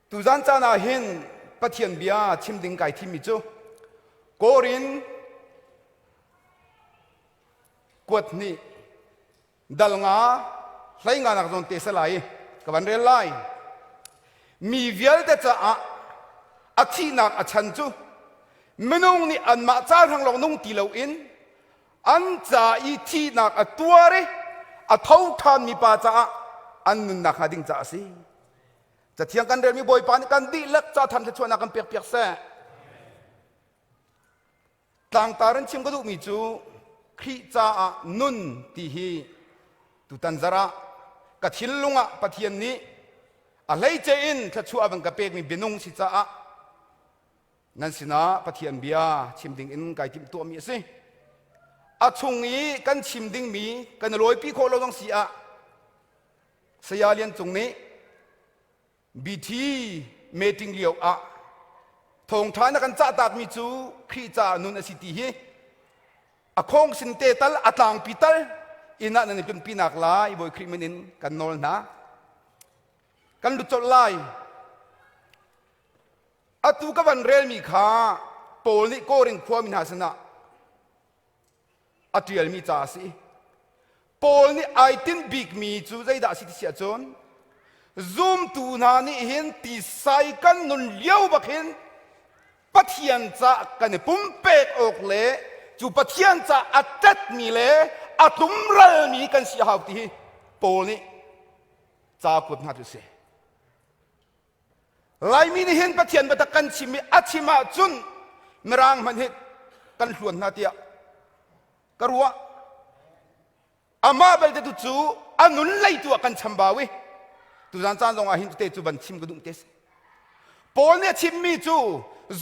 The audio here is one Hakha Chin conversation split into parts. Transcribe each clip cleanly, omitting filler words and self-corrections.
Tuzan caan ah hin Pathian bia chim ding kai thimmi cu Korin kuat hnih dal nga hlei nga nak zawn te se lai ka van rel lai. Mi vialte caah a thihnak a chan cu minung nih anmah ca hrang lawng nung ti loin an ca i thihnak a tuar i a tho ṭhanmi pa caah an nunnak hnga ding caah a si. Cathiang kan relmi Bawipa nih kan dihlak ca than thluachuahnak kan pek piak seh. Tlangtar in chim ka duhmi cu Khrih caah nun ti hi tutan zarh ah ka thinlung ah Pathian nih a hleice in thluachuah a van ka pekmi bianung si caah nan sinah Pathian bia chim ding in kai timh tuahmi a si. A chung i kan chim dingmi kan i lawipi khawh lo zong si ah Saya Lian Cung nih BT meeting lio ah thawngṭha na kan cahtakmi cu Khrih caah nun a si ti hi a khong sin te tal a tlangpi tal inn ah nan i tlunpinak lai Bawi Khrih min in kan nawl hna. Kan lut colh lai. Atu ka van relmi kha Paul nih Korin khuami hna sinah a ṭialmi ca a si. Paul nih ai tinh bikmi cu zeidah a si ti si ahcun zumtu hna nih hin tisai kan nun lio bak hin Pathian ca kan i pumpek awk le cu Pathian ca a ṭetmi le a tlumralmi kan si a hau ti hi Paul nih ca kuat hna cu a si. Laimi nih hin Pathian biatak kan chim i a chim ahcun Mirang hmanh hi kan hluan hna tiah ka ruah. Amah belte tu cu a nun lei tu ah kan chambau i tuzan caan zong ah hin te cu van chim ka duh te si. Paul nih a chimmi cu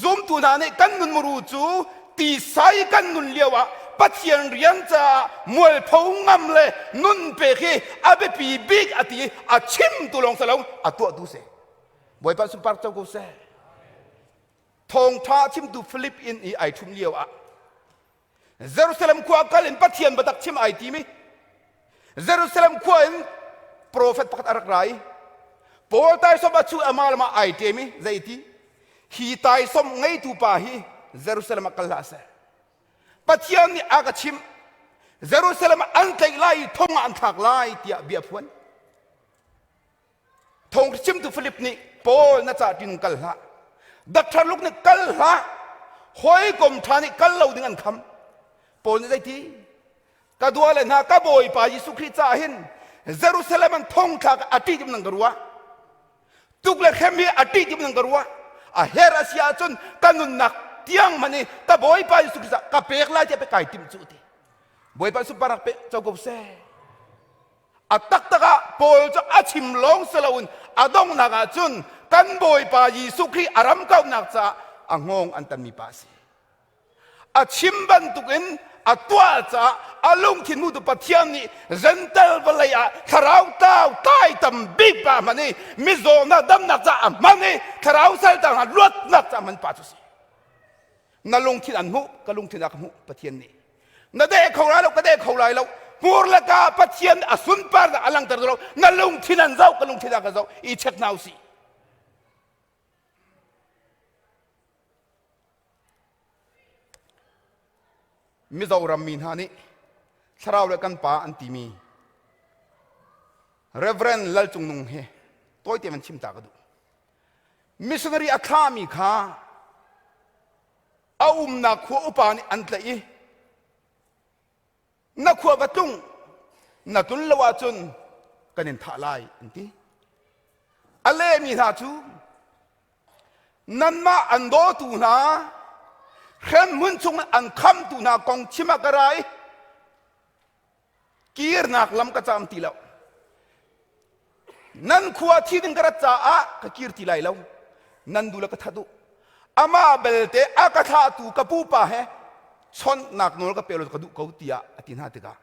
zumtu hna nih kan nun muru cu tisai kan nun lio ah Pathian rian caah mualpho ngam le nun pek hi a biapi bik a ti a chimtu lawng si lo a tuahtu si. Bawipa sunpar co ko seh. Thawngṭha chimtu Philip inn i ai ṭhum lio ah Jerusalem khua kal in Pathian biatak chim ai tim i Jerusalem khua in profet pakhat a rak ra i Paul taisawm a chuh amah lamah ai ṭem i zeiti hi taisawm ngeitu pa hi Jerusalem ah kal hlah seh Pathian nih a ka chimh Jerusalem ah an tlaih lai i thong ah an thlak lai tiah bia phuan Thawng chimtu Philip nih Paul na ca ṭin kal hlah. Doctor Luke nih kal hlah. Hawikom ṭha nih kal lo ding an kham. Paul nih zeiti? Ka dua le hna ka Bawipa Jesuh Khrih caah hin Jerusalem an thongthlak a ṭih tim nang ka ruah. Tuk le hrem hi a ṭih tim nang ka ruah. A her a si ahcun ka nunnak tiang hmanh i ka Bawipa Jesuh Khrih caah ka pek lai tiah pe kai tim cu ti. Bawipa sunparnak pe co ko seh. A taktak ah Paul cu a chim lawng si loin a donghnak ah cun kan Bawipa Jesuh Khrih a ram kauhnak caah a hngawng an tanmi pa a si. A chim bantukin a tuah caah a lungthin hmutu Pathian nih Gentle vawlei ah thlarau tlau tlai tam bik pa hman i mizaw hna damnak caah a hman i thlarau saltang hna luatnak caah hman pa cu a si. Na lungthin an hmuh, ka lungthin a ka hmuh Pathian nih. Na deh kho lai lo ka deh kho lai lo hmur le ka Pathian a sunparnak a langter lo na lungthin an zoh ka lungthin a ka zoh i check hna usih Mizoram mi hna nih thlarau le kan pa an timi Reverend Lal Cung Nung hi tawite man chim ta ka duh missionary a thlami kha a umnak khua upa nih an tlaih i na khua va tlung na tlun lo ahcun kan in thah lai an ti a lehmi hna cu nanmah an dawtu hna hremhmun chung an khamtu hna kong chim ah ka ra i kirnak lam ka cam ti lo nan khua thi ding ka rat caah ka kir ti lai lo nan du le ka that u amah belte a ka thlahtu ka pupa he chawnhnak nawl ka pe lo ka duh ko tiah a ti hna tikah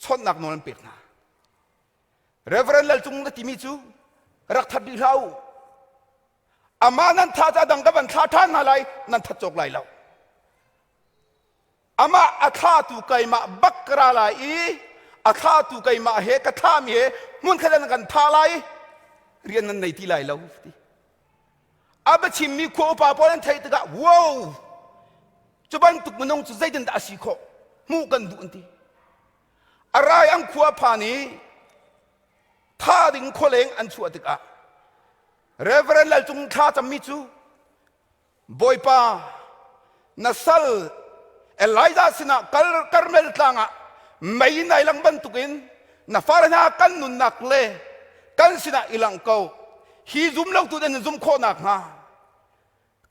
chawnhnak nawl an pek hna Reverend Lal Cung na timi cu rak that dih hlah u amah nan thah ca dang ka van thlah ṭhan hna lai nan that cawk lai lo Amah a thlatu keimah bak ka ra lai i a thlatu keimah he ka thlami he hmunkhat ah nan kan thah lai rian nan nei ti lai lo ti. A biachimmi khua upa pawl an theih tikah wow cu bantuk minung cu zeitindah a si khawh hmuh kan duh an ti. A rai an khua phan i tha ding khualeng an chuah tikah Reverend Lal Cung thla cammi cu Bawipa na sal Elijah sinah kal Karmel tlang ah mei nai lang bantukin na fale hna kan nunnak le kan sinah i lang ko hi zum lo tu nan zum khawh nakhnga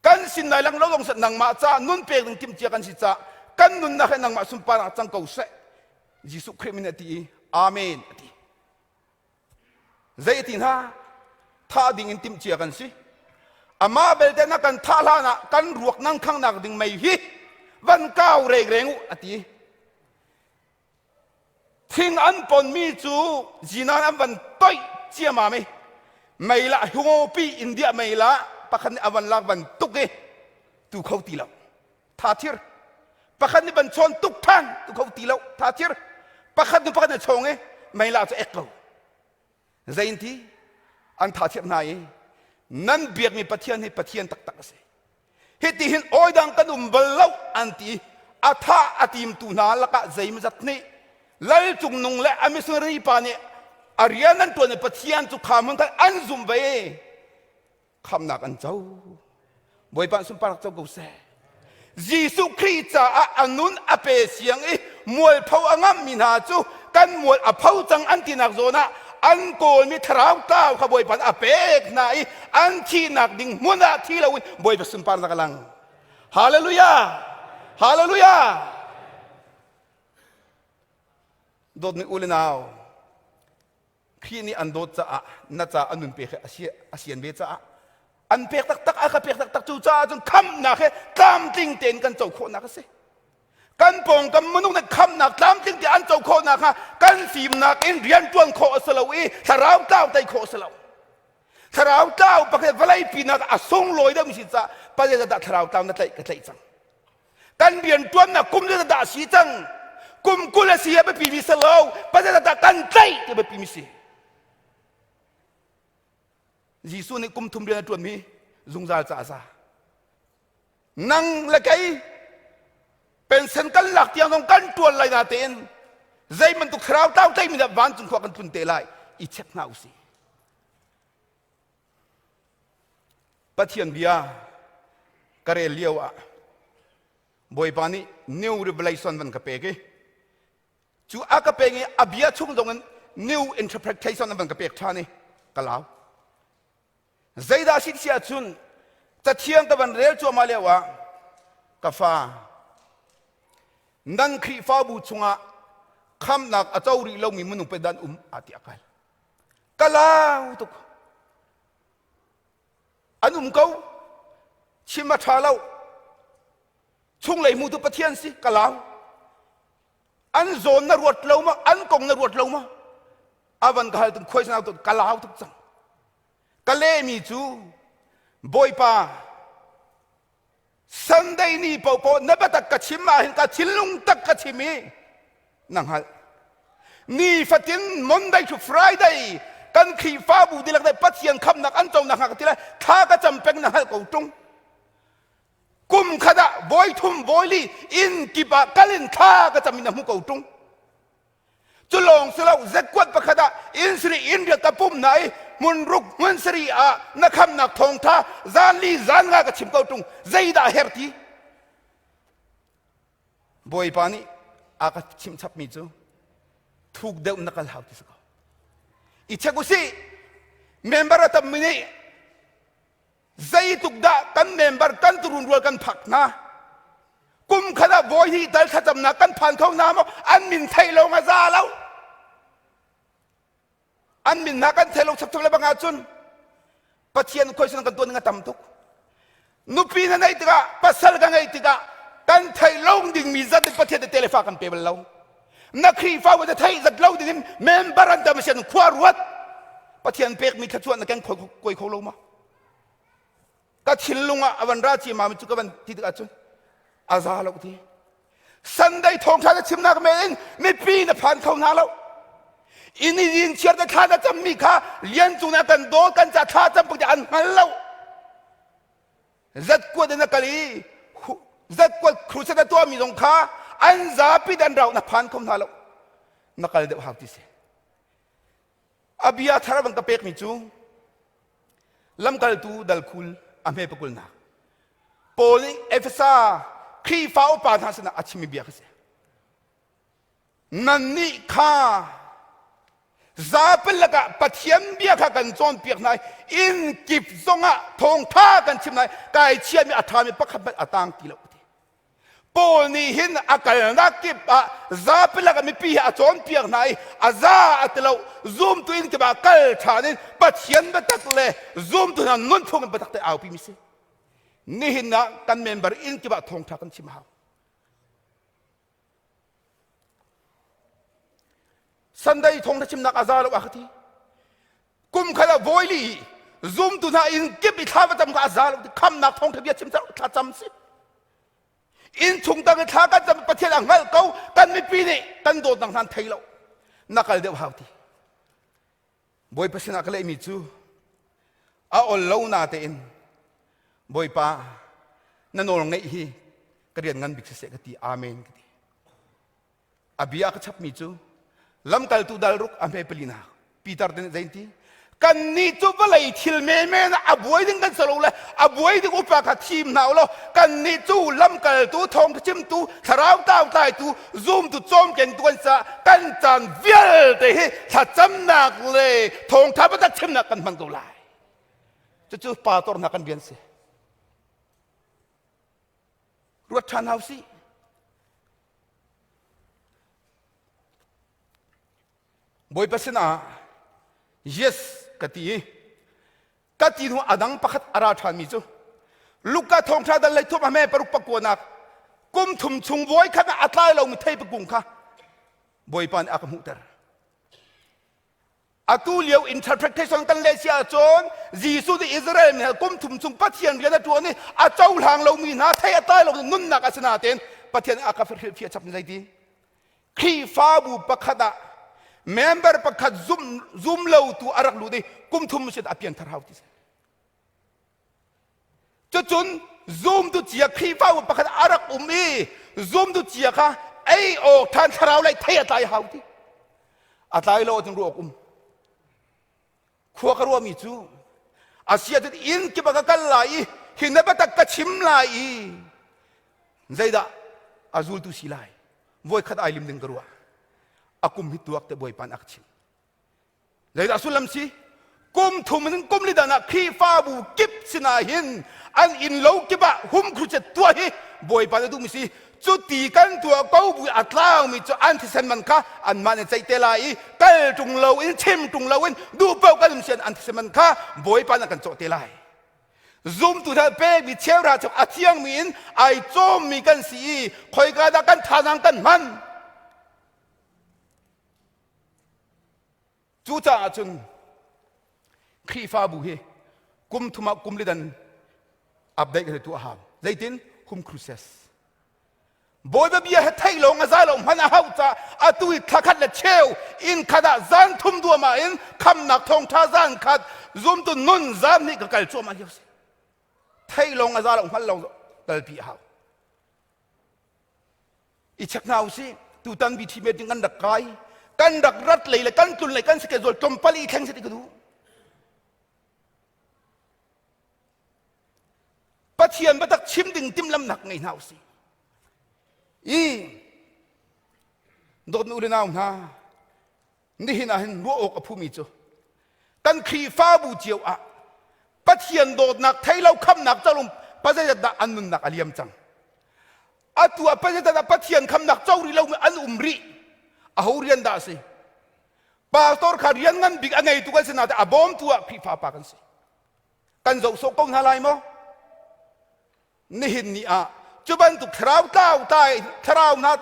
kan sin nai lang lo zong seh nangmah ca nun pek ding timhcia kan si ca kan nunnak he nangmah sunparnak cang ko seh Jesuh Khrih min a ti i Amen a ti Zei a ti hna? Thah ding in timhcia kan si. Amah belte na kan thah hlan ah kan ruak nang khangnak ding mei hi van kau rengreng u a ti. Thing an ponmi cu zinan an van toih ciamam i mei lah hungopi India mei lah pakhat nih a van lak van tuk i tu kho ti lo. Tha thir. Pakhat nih van chawn tuk than tu kho ti lo. Tha thir. Pakhat nu pakhat nih chawng i mei lah cu ek ko. Zei in ti? An tha thir hna i nan biakmi Pathian hi Pathian taktak a si. Hiti hin awidang kan um bal lo an ti a thah a timtu hna lakah zeimazat nih lal cungnung le a missionary pa nih a rian an ṭuan i Pathian cu kha hmun khan an zumh ve khamnak an co Bawipa sunparnak co ko seh Jesuh Khrih caah a nun a pe siang i mualpho a ngammi hna cu kan mual a pho cang an tinak zawn ah an kawlmi thlarau tlau kha Bawipa a pek hna i an thihnak ding hmun ah thi loin Bawipa sunparnak a lang Hallelujah Hallelujah dawtmi u le nau Khrih nih an dawt caah na ca a nun pek hi a sian ve caah an pek taktak a ka pek taktak cu caah cun khamhnak he tlamtling tein kan co khawhnak a si kan pawngkam minung nih khamhnak tlamtling te an co khawhnak kha kan fimnak in rianṭuan khawh a si lo i thlarau tlau tei khawh a si lo thlarau tlau pakhat vawlei pinak a sunglawi deuh mi si caah pazei dah thlarau tlau na tlaih ka tlaih cang kan rianṭuannak kum zeizat dah a si cang kum 20 a si a biapi mi si lo pazei dah kan tlaih ti biapi mi si Jesuh nih kum thum rian a ṭuanmi zungzal ca a za nang le kei pension kan lak tiang zong kan ṭuan lai na tein zei bantuk thlarau tlau tlaimi dah vancung khua kan tlun te lai i check hna usih Pathian bia ka rel lio ah Bawipa nih New Revelation van ka pek i cu a ka pek i a bia chung zong in new interpretation an van ka pek ṭhan i ka lau. Zeidah si si ahcun cathiang ka van rel cuahmah lio ah ka fa nan Khrihfabu chungah khamnak a co rih lomi minung pe dan um a ti a kal. Ka lau tuk. An um ko. Chim a ṭha lo. Chunglei hmutu Pathian si ka lau. An zawn na ruat lo ma? An kong na ruat lo ma? A van ka hal tung khuai sanau tuk ka lau tuk cang. Ka lehmi cu Bawipa Sunday ni paohpaoh na biatak ka chim ahhin ka thinlung tak ka chim i na hngalh. Nifatin Monday to Friday kan Khrihfabu dihlak nih Pathian khamnak an co nakhnga ka ti lai thla ka cam peng na hngalh ko ṭung. Kum khat ah voi thum voi li inn kip ah kal in thla ka cam in na hmu ko ṭung. Cu lawng si lo zetkuat pakhat ah inn sarih inn riat ka pum na i hmun ruk hmun sarih ah na khamnak thawngtha zan li zan nga ka chim ko ṭung zeidah her ti Bawipa nih a ka chimh chapmi cu thuk deuh na kal hau ti si ko i check usih member a tammi nih Zeitluk dah kan member kan turun rual kan phak hna. Kum khat ah voi hnih tal thlacamnak kan phan kho hna maw? An min theih lo nga za lo. An min hna kan theih lo chapchap le bang ahcun Pathian khoi sin kan tuan ding a tam tuk. Nupi na neih tikah pasal ka ngeih tikah kan theih lo dingmi zat in Pathian te telefa kan pe bal lo. Na Khrihfa na theih zat lo ding in member an tam sian khua ruat. Pathian pekmi thluachuah na keng koi kho lo ma? Ka thinlung ah a van ra ci ma cu ka van ti tikah cun a za lo ti. Sunday thawngtha na chimnak men in mipi na phan kho hna lo. Inn i din chiar te thla na cammi kha lian cung na kan dawt kan ca thla cam puk an hngal lo. Zatkuat in a kal i zatkuat crusade a tuahmi zong kha an zapi an rau na phan kho hna lo. Na kal deuh hau ti si. A bia thar bang ka pekmi cu lamkaltu dalkhul a hme pakulnak Paul nih Efesa Khrihfa upa hna sinah a chimmi bia kha si. Nannih kha zapi lakah Pathian bia kha kan cawnpiak hna i inn kip zongah thawngṭha kan chim hna i kai chiami a ṭhami pakhat hmanh a tang ti lo. Paul nih hin a kalnak kip ah zapi lakah mipi hi a cawnpiak hna i a za a ti lo zumtu inn kip ah kal ṭhan in Pathian biatak le zumtu hna nunphung in biatak te aupi mi si. Nihin ah kan member inn kip ah thawngṭha kan chim hau. Sunday thawngṭha chimnak a za lo a ka ti. Kum khat ah vawili zumtu hna inn kip i thla va cam kha a za lo ti khamnak thawngṭha bia chim thla cam si. Inn chung tang i thla kan cam Pathian a hngalh ko kan mipi nih kan dawtnak hna an thei lo. Na kal deuh hau ti. Bawipa sinah ka lehmi cu a ol lo na tein Bawipa na nawl ngeih hi ka rian ngan bik siseh ka ti amen ka ti a bia ka chapmi cu lamkaltu dal ruk a hme palinak Peter te nih zei ti kannih cu vawlei thil menmen ah a buai ding kan si lo le a buai ding upa kha thim hna u law kannih cu lamkaltu thawngṭha chimtu thlarau tlautlaitu zumtu cawmkengtu kan caah kan caan vialte hi thlacamnak le thawngṭha biatak chimnak kan hman ko lai cucu pastor hna kan rian si ruat ṭhan hau sih Bawipa sinah yes ka ti i ka ti hnu a dang pakhat a ra ṭhanmi cu Luka thawngṭha dal lei thuam a hme paruk pakuanak kum thum chung voi khat ah a tlai lomi theipi kung kha Bawipa nih a ka hmuhter. Atu lio interpretation kan leh si ahcun Jesuh nih Israel mi kum thum chung Pathian rian a ṭuan i a cohlang lomi hna thei a tlai lomi nunnak a si nain Pathian a ka hrilhfiah chap ni zeiti Khrihfabu pakhat ah member pakhat zum zum lotu a rak lut i kum thum sin a pianthar hau ti si. Cucun zumtu cia Khrihfabu pakhat a rak um i zumtu cia kha ei awk ṭhan thlarau lei thei a tlai hau ti. A tlai lo ahcun ruah awk um. Khua ka ruahmi cu a si ahcun inn kip ah ka kal lai i hi na biatak ka chim lai i zeidah a zultu si lai voikhat ai lim ding ka ruah a kum hi tuak te bawipa nih a ka chim zeidah sullam si kum thum in kum li dan ah Khrihfabu kip sinah hin an inn lo kip ah hum crusade tuah hi bawipa nih a duhmi si Cuti kan tuah ko bu a tlangmi cu an thisen man kha anmah nih ceih te lai i kal ṭung loin chim ṭung loin duh paoh kan um sian an thisen man kha Bawipa nih a kan cawh te lai. Zumtu hna pekmi cheuhra cu a thiangmi in ai cawmmi kan si i khoika dah kan thazaang kan hman? Cucaah cun Khrihfabu hi kum thum ah kum li dan update kan tuah hau. Zeitin? Hum cruises. Bawipa bia he theih lawng a za lo hman a hau ca atu i thla khat le cheu inn khat ah zan thum duama in khamnak thawngtha zan khat zumtu nun zan nih ka kal cuahmah lio si. Theih lawng a za lo hngal lo kalpi a hau. I check hna usih tutan BT meeting kan rak kai kan rak rat lei le kan tlun lei kan schedule tlawmpal i thleng se ti ka duh Pathian biatak chim ding timhlamnak ngei hna usih i dawtmi u le nau hna nihin ah hin ruah awk a phumi cu kan Khrihfabu cio ah Pathian dawtnak thei lo khamnak calung pazeizat dah an nunnak a liam cang atu ah pazeizat ah Pathian khamnak co rih lomi an um rih aho rian dah a si pastor kha rian ngan bik a ngeitu kan si nain a bawmtu ah Khrihfa pa kan si kan zoh sawh ko hna lai maw Nihin ni ah cu bantuk thlarau tlau tai thlarau hna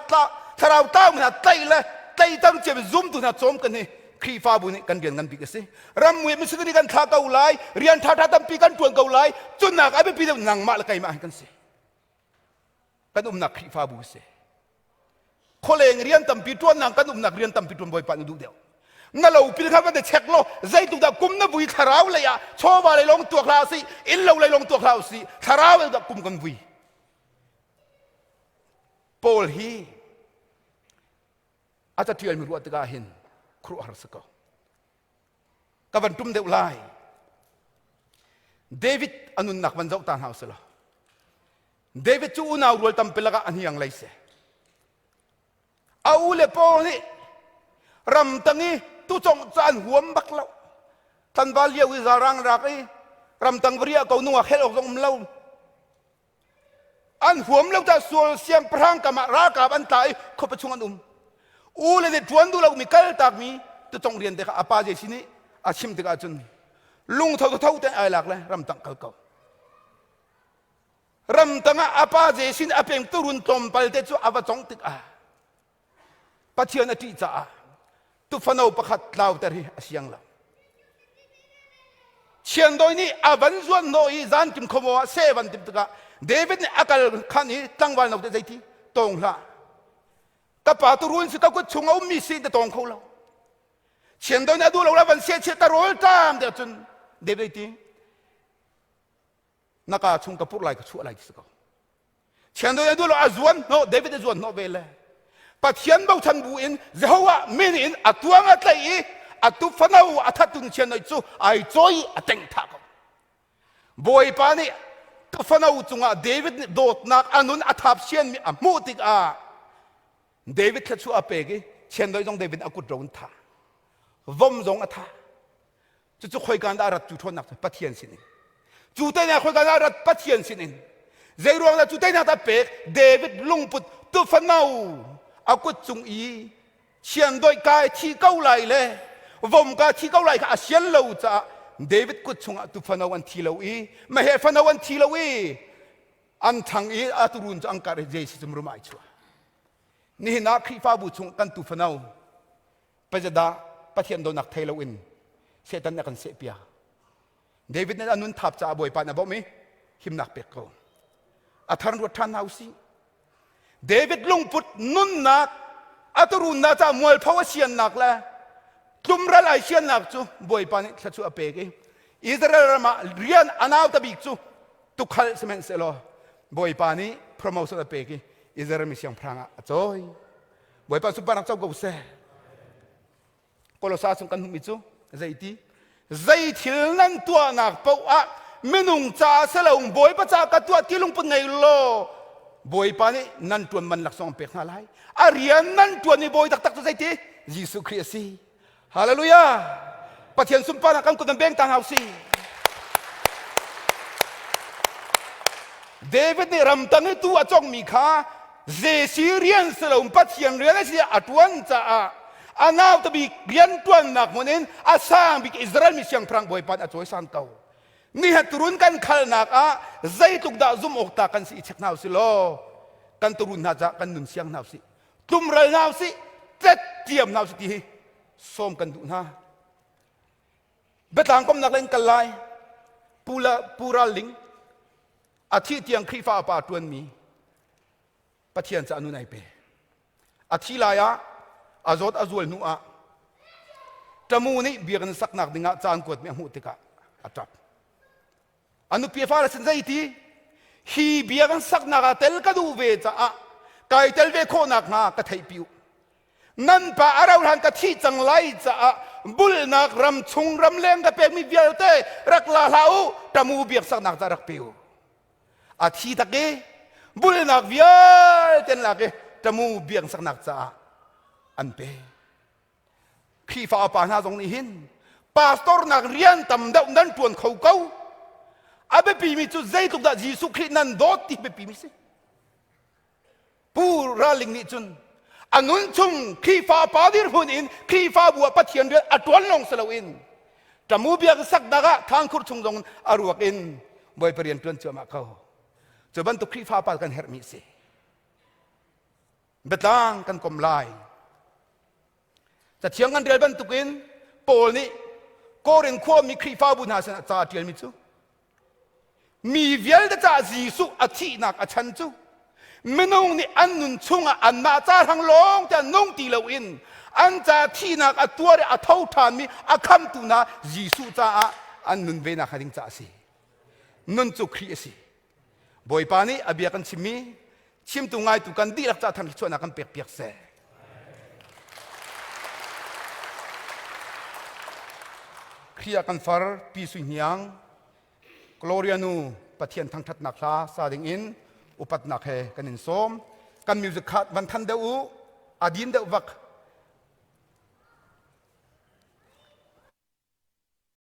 thlarau tlau hna tlaih le tlaihter cia zumtu hna cawm kan hi Khrihfabu nih kan rian ngan bik a si. Rammuai missionary kan thlah ko lai, rian ṭhaṭha tampi kan ṭuan ko lai, cunak a biapi deuh nangmah le keimah hin kan si. Kan umnak Khrihfabu a si. Khualeng rian tampi ṭuannak kan umnak rian tampi ṭuan Bawipa nih duh deuh. Na lopil kha van i check law zeitluk dah kum na vui thlarau lei ah chawva lei lawng tuak hlah usih, inn lo lei lawng tuak hlah usih, thlarau lei dah kum kan vui. Paul hi a catialmi ruah tikah hin khuaruahhar si ko. Ka van tum deuh lai. David a nunnak van zoh ta hna usih law. David cu unau rual tampi lakah a hniang lei si. A u le pawl nih ramtang i tucongh cu an huam bak lo. Tlanval lio i zarang rak i ramtang va riah ko nungak helh awk zong um lo. An huam lo caah sual siangpahrang kam ah ralkap an tla i khuapi chung an um. U le nih ṭuan duh lomi kaltakmi tucongh rian te kha a pa Jesse nih a chim tikah cun lungtho tho tein ai lak le ramtang kal ko. Ramtang ah a pa Jesuh nih a peng turun tlawmpal te cu a va cong tikah Pathian a ṭih caah tufano pakhat tlauter hi a siang lo. Chiandawi nih a van zuan hnawh i zantim khuamaw ah seh van timh tikah David nih a kal khan i tlangval note zeiti tawng hlah. Ka pa turun si ka kut chung a ummi si na tawng kho lo. Chiandawi nih a duh lo la van seh chiah ta rawl ṭam te cun David ti na kaa chung ka purh lai ka chuah lai ti si ko chiandawi a duh lo a zuan hnawh David a zuan hnawh ve le Pathian bochan bu in Jehovah min in a tuang a tlaih i a tufano a thattu chiandawi cu ai cawi a teng thah ko Bawipa nih tufano cungah David nih dawtnak a nun a thap sianmi a hmuh tikah David thluachuah a pek i chiandawi zong David a kut ro in thah vom zong a thah Cucu khoika dah rat cu ṭhawnnak cu Pathian sinin. Cu teinak khoika dah rat Pathian sinin. Zei ruang dah cu teinak dah pek David lungput tufano a kut cung i chiandoih kai thi ko lai le vom ka thi ko lai kha a sian lo caah David kut chungah tufano an thi lo i meheh fano an thi lo i an ṭhang i a turun cu an kar i Jesuh cu rum ai chuah. Nihin ah Khrihfabu chung kan tufano Pazadah Pathian dawtnak thei loin Satan nih a kan sehpiak. David nih a nun thap caah Bawipa nih a bawmh i himnak pek ko. A thar ruat ṭhan hna usih. David lungput nunnak a turunnak caah mualpho a siannak le tlumral ai siannak cu Bawipa nih thluachuah a pek i Israel ram ah rian a nauta bik cu tukhal sihmanhsehlaw Bawipa nih promotion a pek i Israel mi siangpahrang ah a cawi. Bawipa sunparnak co ko seh. Kolosa chung kan hmuhmi cu zeiti? Zei thil nan tuahnak paoh ah minung ca si lo Bawipa ca ka tuah ti lungput ngei law Bawipa nih nan ṭuan man laksawng pek hna lai. A rian nan ṭuan i Bawi taktak cu zeiti? Jesuh Khrih a si. Hallelujah! Pathian sunparnak kan kut nan beng ta hna usih. David nih ramtang i tuu a congmi kha Jesse rian si lo Pathian rian a si a ṭuan caah a nauta bik rian ṭuannak hmun in a sang bik Israel mi siangpahrang Bawipa nih a cawisan ko. Nihat turun kan khalnak ah zeitluk dah zumh awk ta kan si i check hna usih law kan turun hna caah kan nun siang hna usih. Tlumral hna usih, tet tiam hna usih ti hi sawm kan duh hna. Biatlang komnak in kal lai. Pu Ral Ling a thih tiang Khrihfa pa ṭuanmi Pathian ca nun ai pe. A thi lai ah a zawt a zual hnu ah ṭamu nih biakinn saknak dingah caan kuatmi a hmuh tikah a ṭap. A nupi fale sin zeiti hi biakinn saknak ah tel ka duh ve caah kai tel ve khawh nakhnga ka theihpi u. Nan pa a rauh hlan ka thih cang lai caah bulnak ram chung ramleng ka pekmi vialte rak la hlah u tamu biaksaknak ca rak pe u. A thi tak i bulnak vialte an lak i tamu biaksaknak caah an pe. Khrihfa upa hna zong nih hin pastor nak rian tam deuh nan ṭuan kho ko. A biapimi cu zeitluk dah Jesuh Khrih nan dawt ti biapimi si. Pu Ralling nih cun a nun chung Khrihfa pa dirhmun in Khrihfabu ah Pathian rian a ṭuan lawng si loin ṭamu biak saknak ah thangkhur chung zong a ruak in Bawipa rian ṭuan cuahmah ko. Cu bantuk Khrihfa pa kan herhmi a si. Biatlang kan kom lai. Cathiang kan rel bantukin Paul nih Korin khuami Khrihfabu hna sinah ca a ṭialmi cu mi vialte caah Jesuh a thihnak a chan cu minung nih an nun chungah anmah ca hrang lawng te nung ti loin. An ca thihnak a tuar i a tho ṭhanmi a khamtu hna Jesuh caah an nun ve nak ding caah a si. Nun cu Khrih a si. Bawipa nih a bia kan chimmi chimtu ngaitu kan dihlak ca thangchuahnak kan pek piak seh. Khrih ah kan far Pi Sui Hniang Gloria nu Pathian thangthatnak hla sa ding in upatnak he kan in sawm. Kan music kha van than deuh u, a din deuh vak.